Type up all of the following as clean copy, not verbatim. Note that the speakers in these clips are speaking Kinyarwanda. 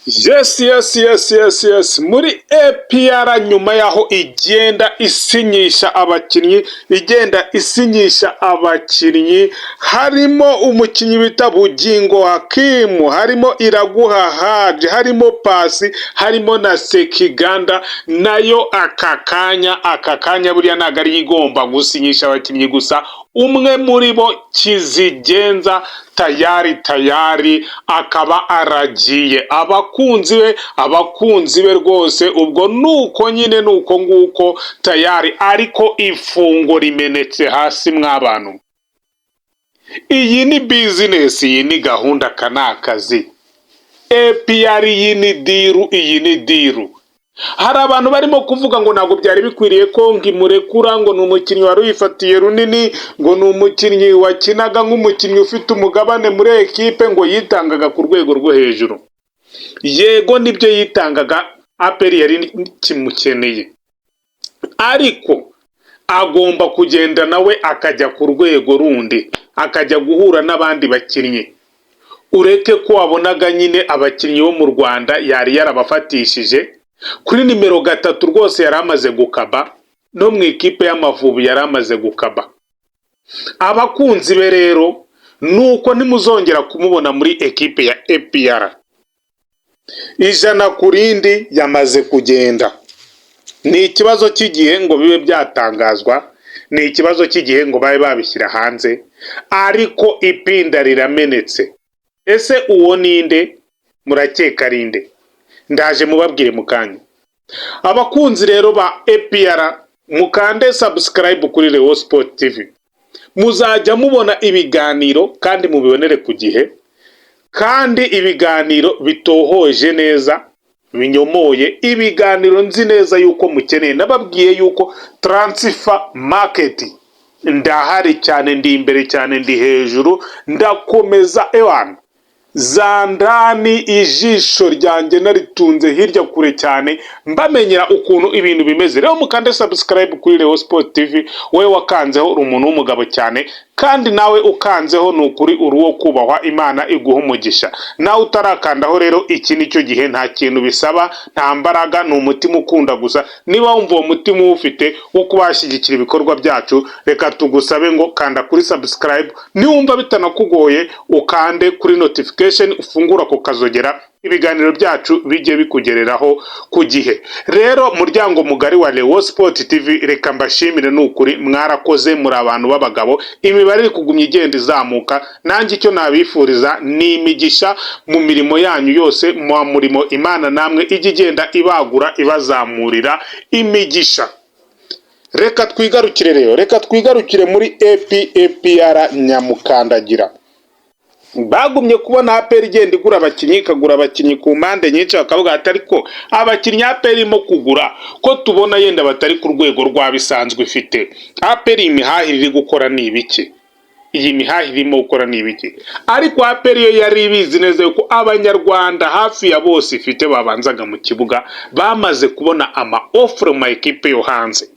Yes. Muri APR, nyuma y'aho igenda isinyisha abakinnyi, igenda isinyisha abakinnyi, harimo umukinnyi bita Bugingo Hakimu, harimo Iraguha Haji, harimo Pasi, harimo na Sekiganda. Nayo aka kanya buriya ntabwo ariyo igomba gusinyisha abakinnyi gusa. Umwe muri bo, Kizigenza, tayari tayari akaba aragiye. Abakunzi be rwose, ubwo nuko nyine nuko nguko tayari, ariko ifungo rimenetse hasi mw'abantu. Iyi ni business, iyi ni gahunda, aka ni akazi. APR, iyi ni deal, iyi ni deal. Hari abantu barimo kuvuga ngo ntabwo byari bikwiriye ko ngo imurekura, ngo ni umukinnyi wari uyifatiye runini, ngo ni umukinnyi wakinaga nk'umukinnyi ufite umugabane muri ekipe, ngo yitangaga ku rwego rwo hejuru. Yego, nibyo, yitangaga, APR yari kimukeneye, ariko agomba kugenda nawe akajya ku rwego rundi, akajya guhura n'abandi bakinnyi. Ureke ko wabonaga nyine abakinnyi bo mu Rwanda yari yarabafatishije kuri nimero 3 rwose, yari amaze gukaba no mu ikipe y'Amavubi, yari amaze gukaba. Abakunzi be rero, nuko ntimuzongera kumubona muri ekipe ya APR. 100%, yamaze kugenda. Ni ikibazo cy'igihe ngo bibe byatangazwa, ni ikibazo cy'igihe ngo babe babishyira hanze, ariko ipinda riramenetse. Ese uwo ninde? Murakeka rinde? Ndaje mubabwire mu kanya. Abakunzi rero ba APR, mukande subscribe kuri Leo Sport TV, muzajya mubona ibiganiro kandi mubibonere ku gihe, kandi ibiganiro bitohoje neza, binyomoye, ibiganiro nzi neza yuko mukeneye. Nababwiye yuko transfer market ndahari cyane, ndi imbere cyane, ndi hejuru, ndakomeza ewana za ndani, ijisho ryanjye naritunze hirya kure cyane, mbamenyera ukuntu ibintu bimeze. Rero mukande subscribe kuri Leo Sport TV. Wowe wakanzeho uri umuntu w'umugabo cyane, kandi nawe ukanzeho ni ukuri uri uwo kubahwa, Imana iguha umugisha. Nawe utarakandaho rero, iki ni cyo gihe. Nta kintu bisaba, nta mbaraga, ni umutima ukunda gusa. Niba wumva uwo mutima uwufite wo kuba washyigikira ibikorwa byacu, reka tugusabe ngo kanda kuri subscribe. Niwumva bitanakugoye, ukande kuri notification, ufungura ako kazogera, ibiganiro byacu bijye bikugereraho ku gihe. Rero muryango mugari wa Leo Sport TV, reka mbashimire, ni ukuri mwarakoze, muri abantu b'abagabo. Imibare iri kugumya igenda izamuka. Nanjye icyo nabifuriza ni imigisha mu mirimo yanyu yose, mu murimo Imana namwe ijya igenda ibagura, ibazamurira imigisha. Reka twigarukire rero, reka twigarukire muri APR nyamukandagira. Bagumye kubona APR igenda igura abakinnyi, ikagura abakinnyi ku mpande nyinshi, bakavuga ati: "Ariko abakinnyi APR irimo kugura ko tubona yenda batari ku rwego rwa bisanzwe ifite APR, imihahire iri gukora ni ibiki? Iyi mihahire irimo gukora ni ibiki?" Ariko APR yo yari ibizi neza yuko Abanyarwanda hafi ya bose ifite babanzaga mu kibuga bamaze kubona ama offre mu ma ekipe yo hanze,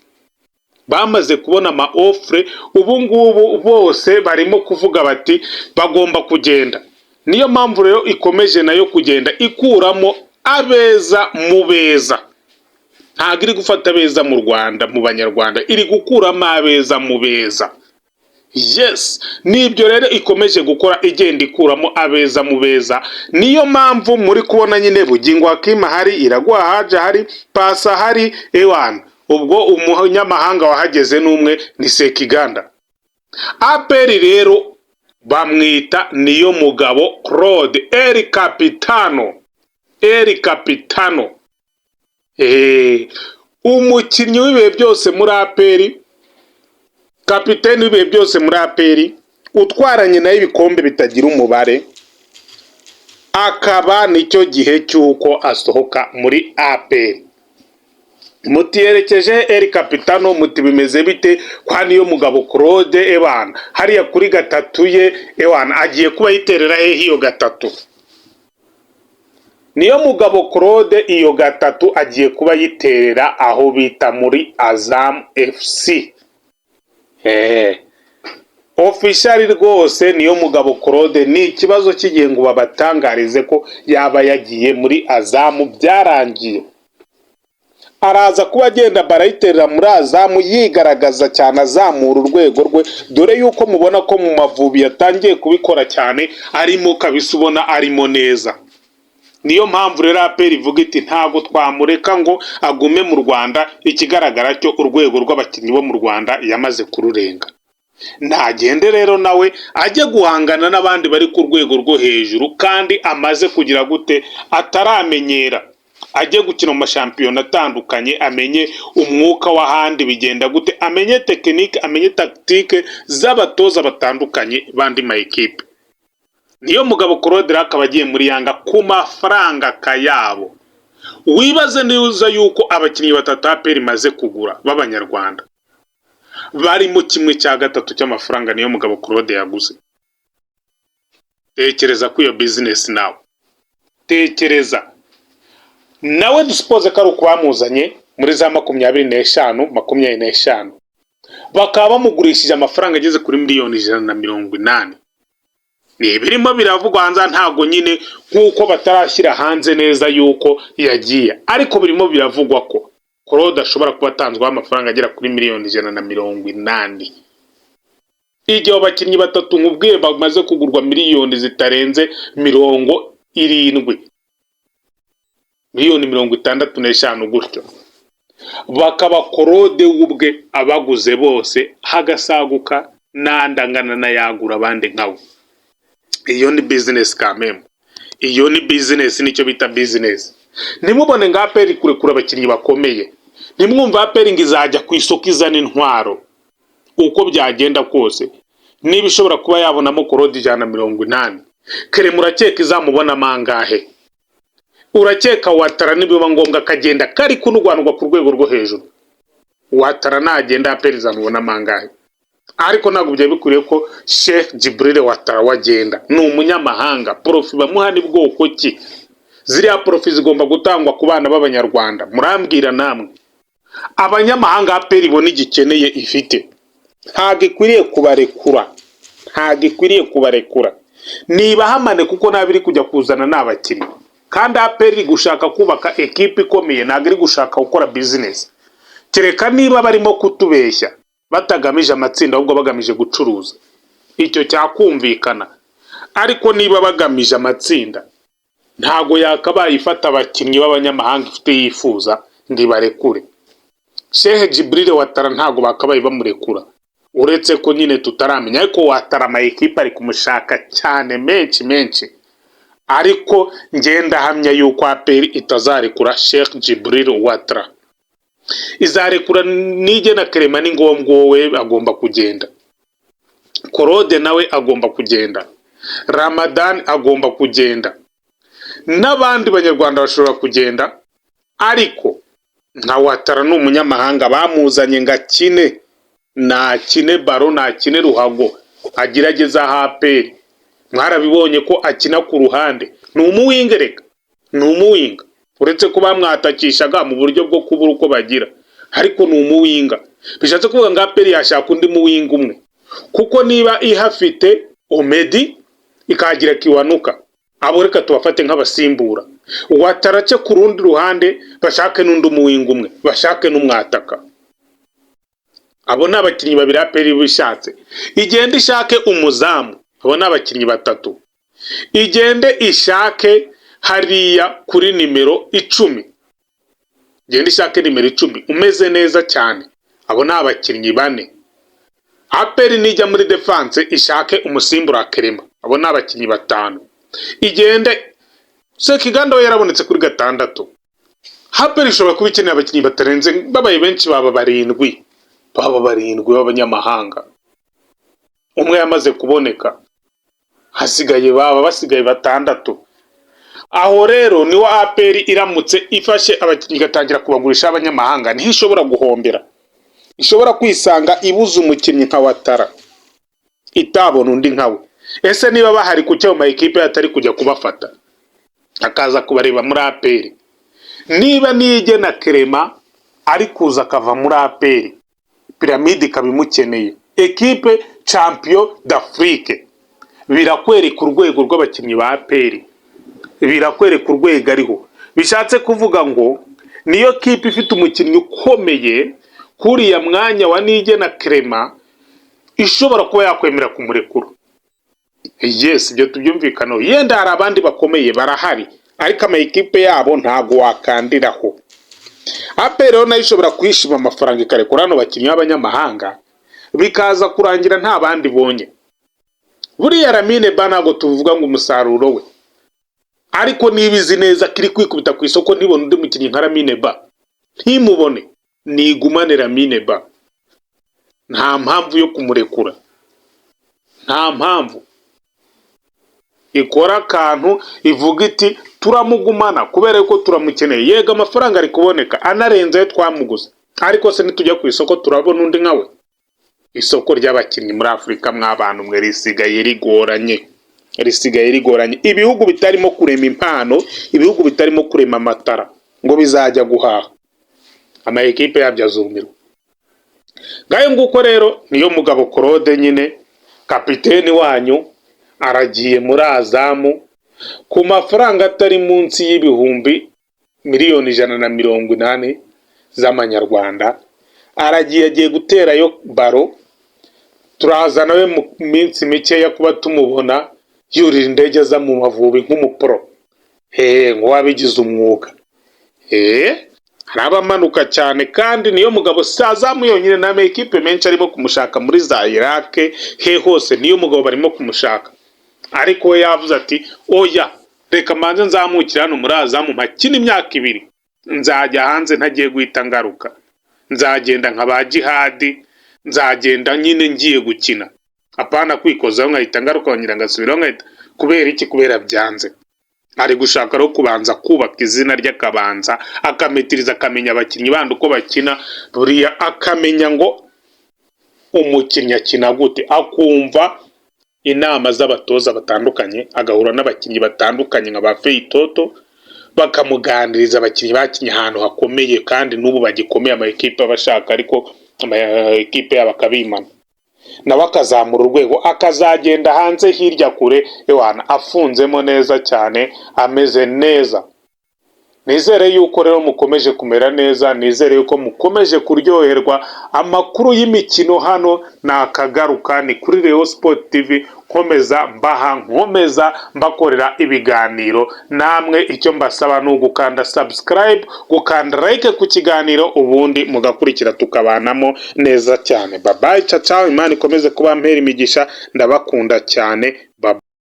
bamaze kubona ama offre. Ubu ngubu bose barimo kuvuga bati bagomba kugenda. Niyo mpamvu rero ikomeje nayo kugenda ikuramo abeza mu beza. Ntabwo iri gufata abeza mu Rwanda, mu Banyarwanda, iri gukuramo abeza mu beza. Yes, nibyo rero ikomeje gukora, igenda ikuramo abeza mu beza. Niyo mpamvu muri kubona nyine Bugingo Hakima hari, Iraguha Haje hari, Pasa hari, ewana ubwo umunyamahanga wahageze n'umwe, ni Sekiganda. APR rero bamwita Niyo Mugabo Claude, El Capitano, El Capitano, umukinnyi w'ibihe byose muri APR, kapiteni w'ibihe byose muri APR, utwaranye nayo ibikombe bitagira umubare, akaba nicyo gihe cy'uko asohoka muri APR. Mutiyerekeje El Capitano, muti bimeze bite kwa Niyo Mugabo Claude? Ewana hariya kuri 3 ye, ewana agiye kuba yiterera hehe iyo 3? Niyo Mugabo Claude iyo 3 agiye kuba yiterera aho bita muri Azam FC. Official rwose, Niyomugabo Claude ni ikibazo cy'igihe ngo babatangarize ko yaba yagiye muri Azam. Byarangiye, araza kuba agenda barayiterera muri Azam, yigaragaza cyane, azamura urwego rwe, dore yuko mubona ko mu Mavubi yatangiye kubikora cyane, arimo kabisa, ubona arimo neza. Niyo mpamvu rero APR ivuga iti: "Ntabwo twamureka ngo agume mu Rwanda." Ikigaragara cyo, urwego rw'abakinnyi bo mu Rwanda yamaze kururenga. Ntagende rero nawe ajye guhangana n'abandi bari ku rwego rwo hejuru, kandi amaze kugira gute, ataramenyera, ajye gukina mu mashampiyona atandukanye, amenye umwuka w'ahandi bigenda gute, amenye technique, amenye tactique z'abatoza batandukanye b'andi ma ekipe. Niyomugabo Claude rero akaba agiye muri Yanga ku mafaranga kayabo. Wibaze neza yuko abakinnyi batatu APR imaze kugura b'Abanyarwanda barimo 1/3 cy'amafaranga Niyomugabo Claude yaguze. Tekereza ko iyo business nawe, tekereza nawe, dusuppose ko ari uko bamuzanye muri za 25, 25, bakaba bamugurishije amafaranga ageze kuri miliyoni 180. Ni ibirimo biravugwa hanze, ntabwo nyine nk'uko batarashyira hanze neza yuko yagiye, ariko birimo biravugwa ko Claude ashobora kuba atanzweho amafaranga agera kuri miliyoni 180. Igihe abakinnyi batatu nkubwiye bamaze kugurwa miliyoni zitarenze 70, miliyoni 65 gutyo, bakaba Claude we ubwe abaguze bose, hagasaguka n'andi angana n'ayagura abandi nkawe. Iyo ni business kameme, iyo ni business, nicyo bita business. Ntimubone ngo APR kurekura abakinnyi bakomeye, ntimwumve APR ngo izajya ku isoko izana intwaro. Uko byagenda kose, niba ishobora kuba yabonamo Claude 180, kere murakeka izamubonamo angahe? Urakeka Ouattara nibiba ngombwa akagenda, kari kunurwanirwa ku rwego rwo hejuru, Ouattara nagenda APR izamubonamo angahe? Ariko ntabwo byari bikwiriye ko Cheick Djibril Ouattara wagenda. Ni umunyamahanga, profit bamuha ni bwoko ki? Ziriya profit zigomba gutangwa ku bana b'Abanyarwanda. Murambwira namwe, abanyamahanga APR ibona igikeneye ifite, ntabwo ikwiriye kubarekura, ntabwo ikwiriye kubarekura. Nibahamane, kuko nabi iri kujya kuzana ni abakinnyi, kandi APR iri gushaka kubaka ekipe ikomeye, ntabwo iri gushaka gukora business, kereka niba barimo kutubeshya batagamije amatsinda ahubwo bagamije gucuruza, icyo cyakumvikana. Ariko niba bagamije amatsinda, ntabwo yakabaye ifata abakinnyi b'abanyamahanga ifite yifuza ngo ibarekure. Cheick Djibril Ouattara ntabwo bakabaye bamurekura, uretse ko nyine tutaramenya. Ariko Ouattara ama ekipe ari kumushaka cyane, menshi menshi, ariko ngenda hamya yuko APR itazarekura Cheick Djibril Ouattara. Izarekura Niyigena Clement, ni ngombwa, wowe agomba kugenda, Claude nawe agomba kugenda, Ramadan agomba kugenda, n'abandi Banyarwanda bashobora kugenda. Ariko nka Ouattara ni umunyamahanga, bamuzanye ngo akine, nakine ballon, nakine ruhago, agerageza aho APR. Mwarabibonye ko akina ku ruhande, ni umuwinger reka, ni umuwinger, uretse ko bamwatakishaga mu buryo bwo kubura uko bagira, ariko ni umuwinger. Bishatse kuvuga ngo APR yashaka undi muwinger umwe, kuko niba ihafite Omedi, ikahagira Kiwanuka, abo reka tubafate nk'abasimbura. Ouattara ace ku rundi ruhande, bashake n'undi umuwinger umwe, bashake n'umwataka. Abo ni abakinnyi babiri APR bishatse. Igende ishake umuzamu, abo ni abakinnyi batatu. Igende ishake hariya kuri nimero 10, igende ishake nimero 10 umeze neza cyane, abo ni abakinnyi bane. APR nijya muri défense ishake umusimbura wa Clement, abo ni abakinnyi batanu. Igende Sekiganda we yarabonetse kuri gatandatu. APR ishobora kuba ikeneye abakinnyi batarenze, babaye benshi baba barindwi, baba barindwi b'abanyamahanga. Umwe yamaze kuboneka, hasigaye, baba basigaye batandatu. Aho rero niwo APR iramutse ifashe abakinnyi igatangira kubagurisha abanyamahanga, niho ishobora guhombera, ishobora kwisanga ibuze umukinnyi nka Ouattara, itabona undi nkawe. Ese niba bahari, kuki ayo ma ekipe atari kujya kubafata akaza kubareba muri APR? Niba Niyigena Clement ari kuza akava muri APR, Pyramids ikaba imukeneye. Ekipe champion d'Afrique. Birakwereka urwego rw'abakinnyi ba APR, birakwereka urwego ariho. Bishatse kuvuga ngo niyo kipe ifite umukinnyi ukomeye kuriya mwanya wa Niyigena Clement, ishobora kuba yakwemera kumurekura. Yes, ibyo tubyumvikanaho. Yenda hari abandi bakomeye barahari, ariko ama ekipe yabo ntago wakandiraho. APR rero nayo ishobora kwishima amafaranga, ikarekura hano bakinnyi b'abanyamahanga, bikaza kurangira nta bandi bonye. Buriya Lamine Bah, ntabwo tuvuga ngo umusaruro we, ariko niba izi neza ko iri kwikubita ku isoko, ntibone undi mukinnyi nka Lamine Bah, ntimubone, nigumane Lamine Bah. Nta mpamvu yo kumurekura, nta mpamvu. Ikora akantu ivuga iti: "Turamugumana kubera yuko turamukeneye." Yego, amafaranga ari kuboneka anarenze ayo twamuguze, ariko se nitujya ku isoko turabona undi nka we? Isoko ry'abakinnyi muri Afurika, mw'abantu mwe, risigaye rigoranye, risigaye rigoranye. Ibihugu bitarimo kurema impano, ibihugu bitarimo kurema amatara ngo bizajya guhaha, ama ekipe yabyo azumirwa. Ngayo nguko rero, niyo mugabo Claude nyine, kapiteni wanyu, aragiye muri Azam ku mafaranga atari munsi y'ibihumbi 180 miliyoni z'amanyarwanda. Aragiye, agiye guterayo baro. Turaza nawe mu minsi mikeya kuba tumubona yurira indege aza mu Mavubi nk'umupro, hehe, nk'uwabigize umwuga. Hari abamanuka cyane, kandi niyo mugabo si Azam yonyine, n'ama ekipe menshi arimo kumushaka muri za Iraq, he hose niyo mugabo barimo kumushaka. Ariko we yavuze ati: "Oya, reka mbanze nzamukire hano muri Azam, mpakine imyaka 2, nzajya hanze ntagiye guhita ngaruka, nzagenda nka ba Djihad, nzagenda nyine ngiye gukina, apana kwikozaho nkahita ngaruka, nkongera ngasubiraho nkahita." Kubera iki? Kubera byanze. Ari gushaka rero kubanza kubaka izina rye, akabanza akametiriza, akamenya abakinnyi bandi uko bakina, buriya akamenya ngo umukinnyi akina gute, akumva inama z'abatoza batandukanye, agahura n'abakinnyi batandukanye nka ba Feitoto, bakamuganiriza, abakinnyi bakinnye ahantu hakomeye kandi n'ubu bagikomeye, ama ekipe aba ashaka, ariko ama ekipe yabo akabimana. Nawe akazamura urwego, akazagenda hanze hirya kure, ewana afunzemo neza cyane, ameze neza. Nizere yuko rero mukomeje kumera neza, nizere yuko mukomeje kuryoherwa. Amakuru y'imikino hano ni akagaruka, ni kuri Rayon Sport TV. Nkomeza mbaha, nkomeza mbakorera ibiganiro. Namwe icyo mbasaba ni ugukanda subscribe, gukanda like ku kiganiro, ubundi mugakurikira, tukabanamo neza cyane. Bye bye, ciao ciao. Imana ikomeze kuba mpera imigisha, ndabakunda cyane, bye.